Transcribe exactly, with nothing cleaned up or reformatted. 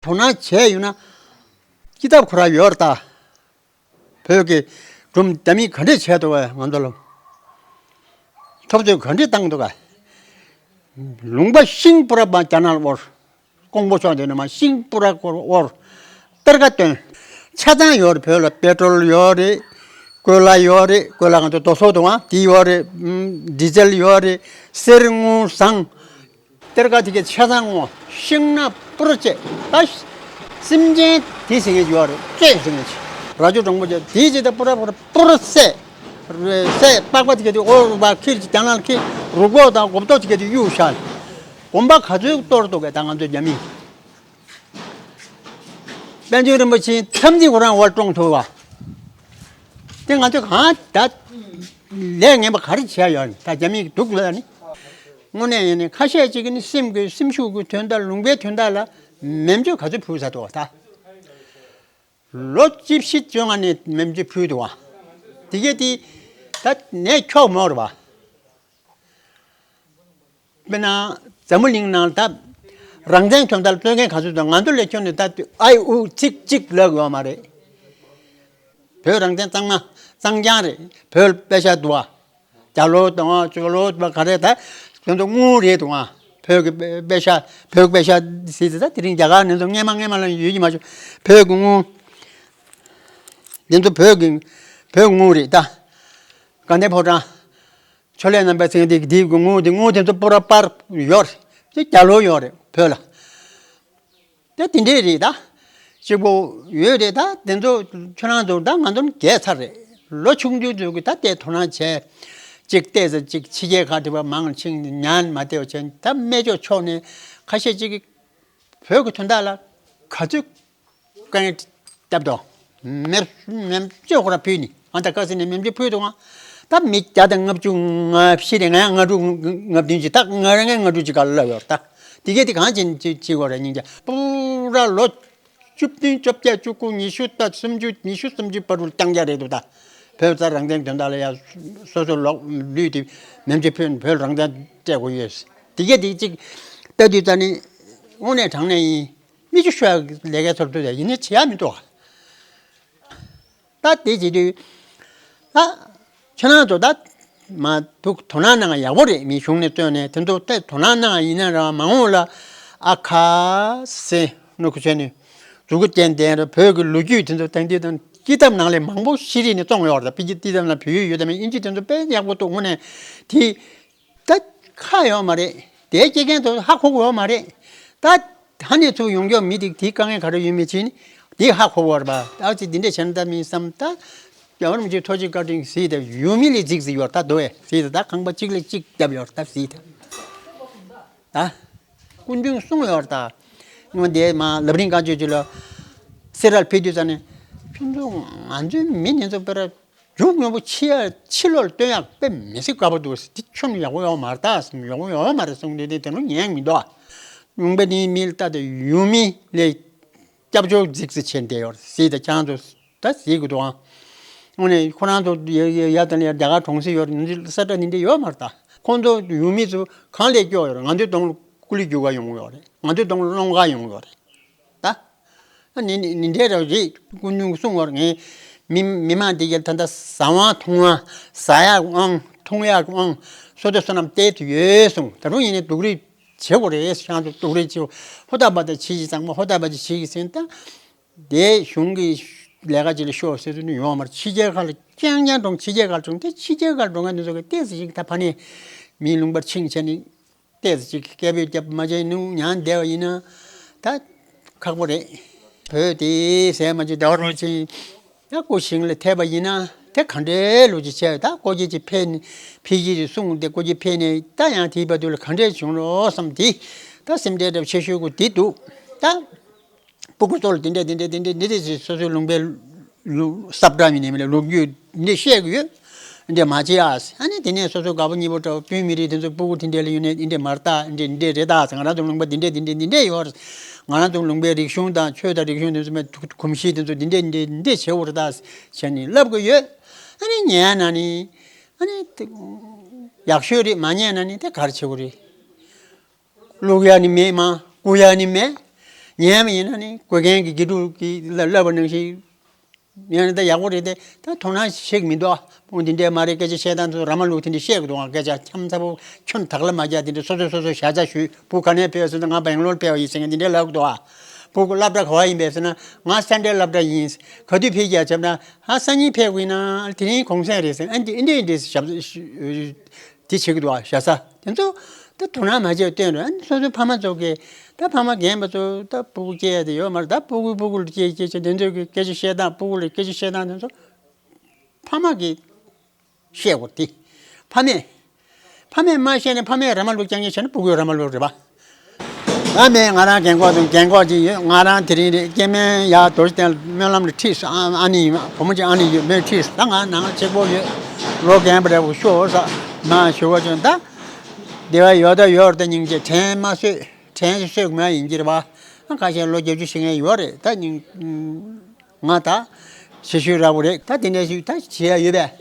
དོ་སྣང་བྱས་ཡོད་ན་སྐྱིད་ཐབས་ཁོ་རང་ཡོད་རེད་ད། བོད་ཀྱི་སྒྲུང་རྒྱ་མིས་ག་འདྲས་བྱས་འདུག་ག་ང་ཚོ་ལ་འཐབ་རྩོད་ག་འདྲས་བཏང་འདུག་ག་ལུང་པ་ཤིང་སྤུ་ར་པ་རྒྱ་ནག་ལ་དབོར། ཀོང་པོ་ཕྱོགས་དེ་ནས་མར་ཤིང་སྤུ་ར་སྐོར་དབོར། གཏེར་ཁ་བཏོན། ཆ་ཚང་ཡོད་རེད། བོད་ལ་པེ་ཊྲོལ་ཡོད་རེད། ཀོས་ལ་ཡོད་རེད། ཀོས་ལ་ང་ཚོ་རྡོ་སོལ་དུ་བ་དེ་ཡོད་རེད། ཨམ། ཌི་ཟེལ་ཡོད་རེད། གསེར་དངུལ་ཟངས། གཏེར་ཁ་དེ་གའི་ཆ་ཚང་ངོ་། ཤིང་སྣ་སྤུ་ར་བཅས་ད། སེམས་ཅན་དེ་ཟེར་མཁན་ཅིག་ཡོད་རེད། བཅས་ཟེར་མཁན་ཅིག་རྭ་ཅོ་འགྲེང་བུ་བཅས་དེའི་རྗེས་ད་སྤུ་ར་སྤུ་ར་སྤུ་ར་བསད། བསད། པགས་པ་དེ་ག་དེ་ཨོ་བ་ཁིར་གྱི་རྒྱ་ནག་ཁིར་རུ་སྒོག་དང་མགོ་ཐོག་དེ་ག་དེ་གཡུག་བཞག་གོམ་པ་ག་ཚོད་གཏོར་འདུག་གས་ད་ང་ཚོ་རྒྱ་མིས། པཎ་ཆེན་རིན་པོ་ཆེའི་འཚམས་འདྲི་ཁོ་རང་བར་བཀྲོངས་ཐུབ་པ། དེ་ང་ཚོས་གང་ད་ལས་ངན་པ་ག་རེ་བྱས་ཡོད་ནི་ད་རྒྱ་མིས་སྡུག་ལ་ནི། དངོས་གནས་ཡིན་ནི་ཁ་ཤས་ཅིག་གིས་ནི་སེམས་ཀྱི་སེམས་ཤུགས་ཀྱི་དོན་དག་ལུང་པའི་དོན་དག་ལ་མེ་མཆོད་ག་ཚོད་ཕུལ་ཚར་འདུག་བ་ད། ལོ་བཅུ་བཞི་བཅོ་ལྔ་ནས་མེ་མཆོད་ཕུལ་འདུག་བ། དེ་གས་དེ་ད་ནས་འཁྱོག་མོ་རེད་བ། དཔེར་ན་འཛམ་བུ་གླིང་ནང་ད་རང་བཙན་དོན་དག་ལ་རྩོད་མཁན་ག་ཚོད་འདུག་ང་ཚོ་ལས་ཁྱོན་ནས་ད་ཨའི་ཨུ་ཚིག་གཅིག་ལབ་ཡོད་མ་རེད། བོད་རང་བཙན་གཙང་མ་གཙང་རྐྱང་རེད། བོད་པེ་ཤ་འདུག་བ། རྒྱ་ལོ་དང་ཅོ་ལོ་བ་ག་རེ་ད་དེ་ཚོ་དངུལ་རེད་འདུག་བ། བོད་ཀྱི་པེ་ཤ་བོད་པེ་ཤ་ཟེར་ད་དེ་རིང་རྒྱ་གར་ནས་ཚོ་སྔས་མ་སྔས་མ་ལ་ཡོད་ཀྱི་མ་བྱུང་། བོད་ཀྱི་དངུལ་དེ་ཚོ་བོད་ཀྱི་བོད་དངུལ་རེད་ད། དགའ་ལྡན་ཕོ་བྲང་། ཆོས་ལས་རྣམ་པའི་ཚེ་འདི་འདི་གི་ངོ་དེ་ངོ་དེ་ཚོ་སྤུ་ར་པར་ཡོད་རེད། དེ་རྒྱ་ལོ་ཡོད་རེད་བོད་ལ། དེ་དེ་འདྲས་རེད་ད། གཅིག་པོ་ཡོད་རེད་ད། དེ་ཚོ་ཁྱོད་རང་ཚོ་ད་ང་ཚོ་རྒྱལ་ཚར་རེད། ལོ་ཆུང་ཆུང་ཚོ་གི་ད་དེ་དོ་སྣང་བྱས། གཅིག་བལྟས་ཚེ་གཅིག་ཕྱི་རྒྱལ་ཁག་དེ་བ་མང་ཆིང་ཉན་མ་བལྟས་བ་བྱས་ད་སྨད་ཕྱོགས་ཕྱོགས་ནས་ཁ་ཤས་གཅིག་གི་བོད་ཀྱི་དོན་དག་ལ་ག་ཚོད་དཀའ་ངལ་བརྒྱབ་དོ། མེ་མེ་མཆོད་ཁོ་ར་ཕུལ་ནི་ཨ་ད་དཀའ་སེ་ནས་མེ་མཆོད་ཕུལ་དུ་ང་ད་མི་བརྒྱ་དང་ལྔ་བཅུ་ང་བཞི་རེ་ང་ཡང་ལྔ་དྲུག་ལྔ་བདུན་ཅིག་ད་ང་རང་ངས་ལྔ་དྲུག་ཅིག་ག་ལ་ལབ་ཡོད་ད། དེ་གས་དེ་གང་བྱེད་བྱེད་དགོས་རེད་སྙིང་རྗེ་སྤུ་ར་ལོ་བཅུ་བདུན་བཅོ་བརྒྱད་བཅུ་དགུ་ཉི་ཤུ་ད་སུམ་ཅུ་ཉི་ཤུ་སུམ་ཅུ་བར་དུ་རྐྱང་རྐྱང་རེད་འདུག་ད། བོད་རྩ་རང་བཙན་དོན་དག་ལ་ཡང་སོ་སོ་ལོག་ལུས་ཏེ་མེ་མཆོད་ཕུལ་བོད་རང་བཙན་སྤྲད་དགོས་ཡོད། དེ་གས་དེ་གཅིག་ལྟ་དུས་ཙ་ནི་དངོས་གནས་དྲང་གནས་ཡིན། མི་ཆུ་ཤོད་ལས་ཀའི་ཚོར་དུ་ཡིན་ནི་བྱེད་ཡ་མི་འདུག་ད་དེ་བྱེད་དུས་ད་ཁྱེད་རང་ཚོ་ད་མ་ཐུག་དོ་སྣང་གནང་ཡག་པོ་རེད། མི་གཞུང་ནས་བཙོན་ནས་དེ་ཚོ་ད་དོ་སྣང་གནང་ཡིན་ན་རང་མ་འོངས་ལ་ཨ་ཁ་སེ་ནུ་ཁུ་ཆེ་ནི་གཟུགས་ཅན་ལྡན་ར་བོད་ཀྱི་ལོ་རྒྱུས་དེ་ཚོ་དེང་དུས་དང་སྐྱིད་ཐབས་ནང་ལས་མང་པོ་ཤེས་རིག་ནས་བཙོང་ཡོད་རེད། ད་ཕི་ཇི་སྐྱིད་ཐབས་ནང་བོད་ཡིག་ཡོད་དམ་ཨིན་ཇི་དེ་ཚོ་དཔེ་ཡག་པོ་འདུག་དངོས་གནས་དེ། ད་ཁ་ཡོད་མ་རེད། དེ་སྐྱེ་མཁན་ཚོ་ཧ་གོ་གི་ཡོད་མ་རེད། ད་ད་ནས་ཚུར་ཡོང་མཁན་མི་དེ་དེའི་དཀའ་ངལ་ག་རེ་ཡོད་མེད་ཅིག་ནི་དེ་ཧ་གོ་གི་ཡོད་རེད་པ། ཨ་ཙི་འདི་འདྲས་བྱས་ན་ད་མིན་བསམ། ད་རྒྱལ་བ་རིན་པོ་ཆེ་ཐུགས་རྗེ་བཀའ་དྲིན་གཟིགས་ད་ཡུལ་མི་ལས་གཟིགས་གཟིགས་ཡོད་ད་དོ་བས་གཟིགས་ད་ད་ཁང་པ་གཅིག་ལས་གཅིག་བརྒྱབ་ཡོད་ད་གཟིགས་ད། ད་སྐུ་མདུན་གསུངས་ཡོད་ད། ངོ་དེ་མ་ལབ་རིང་བཀའ་ཆོས་ཅིག་ལ་སེ་རལ་ཕེབས་དུས་ཙ་ནས་ཁྱོད་ཚོ་ང་ཚོའི་མི་ནི་ཚོ་དཔེར་རྒྱུ་དངོས་པོ་ཕྱི་ཡ་ཕྱི་ལོགས་སྟོན་ཡག་དཔེ་མི་སྲིད་དཀའ་པོ་འདུག་དེ་ཁྱོན་ཡག་པོ་ཡོད་མ་རེད་ད། ཡག་པོ་ཡོད་མ་རེད་གསུངས་དུས་དེ་དེ་ནོ་ཉན་མི་འདུག་ཨ། ལུང་པ་དེའི་མི་ལ་ལྟ་དེ་ཡུལ་མི་ལས་སྐྱབས་བཅོལ་གཟིགས་སུ་ཆེན་བསྡད་ཡོད་རེད་ཟེར་ད་ཁྱང་ཚོ་ད་ཟེར་གི་འདུག་ཨང་། དངོས་གནས་ཁོ་རང་ཚོ་ཡ་ཡ་ཡ་དང་ཡ་རྒྱ་གར་གྲོང་གསེབ་ཡོད་རེད། ས་ཁྲ་འདི་འདྲ་ཡོད་མ་རེད་ད། ཁོང་ཚོ་ཡུལ་མི་ཚོ་གང་ལས་སྐྱོ་ཡོད་རེད། ང་ཚོའི་གདོང་ལ་ཀུ་ལི་རྒྱུག་ག་ཡོང་གི་ཡོད་རེད། ང་ཚོའི་གདོང་ལ་སློང་ག་ཡོང་གི་ཡོད་རེད་ད། ཨ་ནི་ནི་ནི་འདྲས་ར་རེད། སྐུ་མདུན་གསུང་བར་ངས་མི་མི་མང་འདི་གའི་ད་ལྟ་ཟ་དབང་འཐུང་དབང་ཟ་ཡག་དབང་འཐུང་ཡག་དབང་སོ་ཏོ་སོ་ནམ་བལྟས་ཏེ་ཡོད་གསུངས། ད་རུང་ཡིན་ནའི་སྡུག་རུས་བྱེད་དགོས་རེད། ཤང་དུ་སྡུག་རུས་བྱེད་ཧོ་ད་བ་ད་བྱེད་ཀྱི་ཚང་མ་ཧོ་ད་བ་ད་བྱེད་ཀྱི་ཟིན་ད། དེ་གཞུང་གི་ལས་ཀ་ཅིག་ལ་ཤོག་ཟེར་དུས་ནི་ཡོང་བ་མ་རེད། ཕྱི་རྒྱལ་ཁག་ལ་རྐྱང་རྐྱང་འགྲོ་ཕྱི་རྒྱལ་ཁག་འགྲོ་དེ་ཕྱི་རྒྱལ་ཁག་འགྲོ་མཁན་དེ་ཚོ་གི་ཏོག་ཙམ་ཞིག་ད་ཕ་ནས་མིའི་ལུང་པར་ཕྱིན་བྱས་ནས། ཏོག་ཙམ་ཅིག་སྐད་འབོད་རྒྱབ་མ་བྱས་ནུ་ཉང་བསྡད་པ་ཡིན་ན་ད་ཁག་པོ་རེད། བོད་དེ་ཟས་མ་ཅིག་ཟླ་བ་རོ་ཆེན་ད་སྐུ་ཞིང་ལ་ཐེབས་པ་ཡིན་ན་དེ་ག་འདྲའི་ལོ་ཅིག་བྱས་ད་སྐོར་སྐྱོད་ཅིག་ཕེབས་ནས་ཕེབས་ཀྱི་རེད་གསུངས་ཏེ་སྐོར་སྐྱོད་ཕེབས་ནས་ད་ཡང་དེའི་བར་དུ་ལ་ག་འདྲའི་བྱུང་རོགས་བསམ་དེ་ད་སེམས་ཁྲལ་འདྲ་ཆེ་ཤོས་ཀུ་དེ་འདུག་ད། སྤུ་གུ་ཚོ་ལ་དེ་འདྲས་དེ་འདྲས་དེ་འདྲས་འདི་འདྲས་ཞེས་སོ་སོའི་ལུང་པའི་ལུགས་སབ་འདྲ་མི་ནས་མི་ལ་ལོ་རྒྱུས་འདི་བཤད་གི་ཡོད། འདི་མ་བྱེད་ཨ། ཨ་ནི་དེ་ནས་སོ་སོ་དགའ་པོ་ཉེ་པོ་འདྲ་བོ་བོད་མི་རིགས་དེ་ཚོ་སྤུ་གུ་དེ་འདྲས་ལ་ཡོད་ནས་འདི་འདྲས་མ་རེད་ད། འདི་འདྲས་རེད་ད། ང་རང་ཚོ་ལུང་པ་འདི་འདྲས་འདི་འདྲས་འདི་འདྲས་ཡོད། ང་རང་ཚོ་ལུང་པའི་རིག་གཞུང་དང་ཆོས་དང་རིག་གཞུང་དེ་ཚོ་མེད་གོམས་གཤིས་དེ་ཚོ་འདི་འདྲས་འདི་འདྲས་བྱེད་འོ་རེད་ད་བྱས་ནས་ལབ་གི་ཡོད། ཨ་ནི་ཉན་ན་ནི་ཨ་ནི་ཡག་ཤོས་རེད། མ་ཉན་ན་ནི་དེ་ག་རེ་བྱེད་དགོས་རེད། བླུག་ཡ་ནི་མེད་མ་བསྐུ་ཡ་ནི་མེད། ཉན་པ་ཡིན་ན་ནི་དགེ་རྒན་གྱི་དགེ་ཕྲུག་གིས་བསླབ་པ་ནང་བཞིན་ཡང་ནི་ད་ཡག་པོ་རེད་དེ། ད་དོ་སྣང་བྱེད་ཀྱི་མི་འདུག་ཨ། ཕྲུ་གུ་འདི་འདྲས་མ་རེད། སྐད་ཆ་བཤད་སྟངས་ཚོ་ར་མ་ལུག་དེ་འདྲས་བཤད་ཀྱི་འདུག་ཨ། སྐད་ཆ་འཆམ་ཚ་པོ་ཁྱོན་དག་ལ་མ་རྒྱག་དེ་འདྲས་སོ་སོས་སོ་སོའི་བྱ་བྱ་ཞུས། བུ་ག་ནས་ཕེབས་ཟེར་ན་ང་སྦེང་ལོར་ཕེབས་པ་ཡིན་ཟེར་མཁན་དེ་འདྲས་ལབ་ཀྱི་འདུག་ཨ། ཕྲུ་གུ་སློབ་གྲྭ་ག་བ་ཡིན་པས་ཟེར་ན་ང་སེན་ཊྲལ་སློབ་གྲྭ་ཡིན། ག་དུས་ཕེབས་ཀྱི་ཡ་བྱས་ན་ཨ་སང་ཉིན་ཕེབས་དགོས་ན་དེ་རིང་གུང་སེང་རེད་ཟེར། ཨ་འདི་འདི་འདྲས་ཞབས་དེ་བྱེད་ཀྱི་འདུག་ཨ། བྱ་ས་དེ་ཚོ་ད་དོ་སྣང་མ་བྱས་སྟོན་རོགས། ཨ་ནི་སོ་སོའི་ཕ་མ་ཚོ་གིས་ད་ཕ་མ་རྒན་པ་ཚོ་ད་ཕྲུ་གུ་སྐྱེ་ཡ་དེ་ཡོད་མ་རེད། ད་ཕྲུ་གུ་ཕྲུ་གུ་ལ་སྐྱེ་སྐྱེ་ཆེ་དེ་ཚོ་གི་སྐད་ཆ་བཤད་སྟངས། ཕྲུ་གུ་ལ་སྐད་ཆ་བཤད་སྟངས་དེ་ཚོ་ཕ་མ་གིས་བཤད་དགོས་ཏེ། ཕ་མས་ཕ་མས་མ་བཤད་ན་ཕ་མས་ར་མ་ལུག་རྐྱང་རྐྱང་བྱས་ན་ཕྲུ་གུས་ར་མ་ལུག་རེད་པ། ང་མེད། ང་རང་རྒན་གོག་དང་རྒན་གོག་ཅིག་ཡོད། ང་རང་དེ་རིང་རེད། སྐྱེ་དམན་ཡར་རྡོ་རྗེ་གདན་ལ་སྨོན་ལམ་ལ་ཁྲིད་སོང་། ཨ་ཨ་ནི་ཡིན། བུ་མོ་ཅིག་ཨ་ནི་ཡོད་མོད་ཁྲིད་སོང་། ད་ང་ནང་གཅིག་པོ་ཡོད། ལོ་རྒན་པ་འདྲ་བོ་ཤོག་ཟེར་མ་ཞུ་བ་བྱུང་། ད་བདེ་བ་ཡོད་ད་ཡོད་རེད། ད་སྙིང་རྗེ། དྲན་མ་གསོས། དྲན་གསོས་མ་ཡིན་གྱི་རེད་པ། ཨ་ཁ་ཤས་ལོ་བརྒྱད་ཅུ་ཞིག་ངས་ཡོད་རེད། ད་སྙིང་ང་ད་ཞེ་ཤུལ་ར་བོ་རེད། ད་དེ་འདྲ་ཞིག་ད་བྱེད་ཡ་ཡོད་པས།